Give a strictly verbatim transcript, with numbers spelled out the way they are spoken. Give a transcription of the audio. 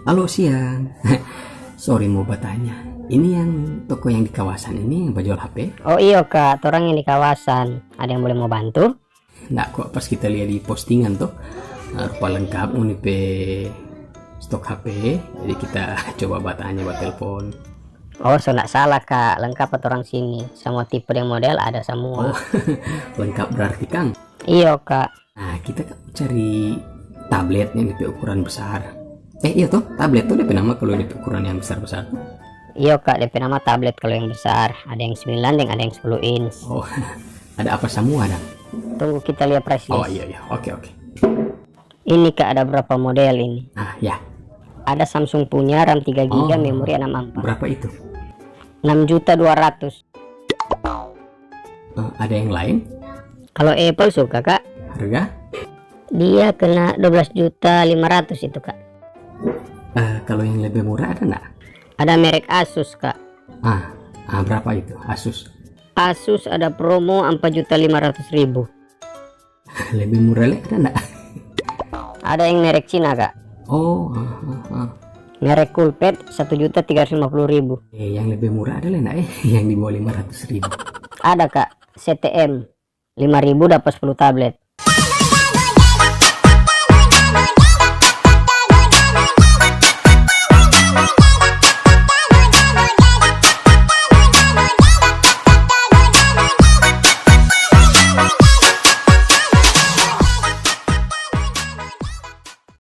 Halo, siang. Sorry, mau batanya. Ini yang toko yang di kawasan ini yang bajual H P? Oh iyo, Kak, torang yang di kawasan. Ada yang boleh mau bantu? Ndak, kok pas kita lihat di postingan tuh, eh, rupa lengkap ngoni pe stok H P. Jadi kita coba batanya, batelpon. Oh, so ndak salah, Kak. Lengkap pa torang sini. Samua tipe deng model ada samua. Oh, lengkap berarti, Kang. Iyo, Kak. Nah, kita kan cari tablet yang pe ukuran besar. Eh, iya toh, tablet tuh depe nama kalau depe ukuran yang besar-besar tuh. Iyo, Kak, depe nama tablet kalau yang besar. Ada yang sembilan deng ada yang sepuluh inch. Oh, ada apa samua, dang? Tunggu kita lihat price list. Oh, iya, iya. Oke, oke. Ini, Kak, ada berapa model ini? Ah, ya. Ada Samsung punya, RAM tiga giga, Oh. Memori enam empat. Berapa itu? Enam juta dua ratus. Eh, ada yang lain? Kalau Apple suka, Kak. Harga? Dia kena dua belas juta lima ratus itu, Kak. Eh, kalau yang lebih murah ada nggak? Ada merek Asus, Kak. Ah, ah, berapa itu? Asus. Asus ada promo empat juta lima ratus ribu. Lebih murah lagi ada nggak? Ada yang merek Cina, Kak. Oh, ah, ah, ah. Merek Coolpad satu juta tiga ratus lima puluh ribu. Eh, yang lebih murah ada nggak, eh? Yang di bawah lima ratus ribu. Ada, Kak. C T M lima ribu dapat sepuluh tablet.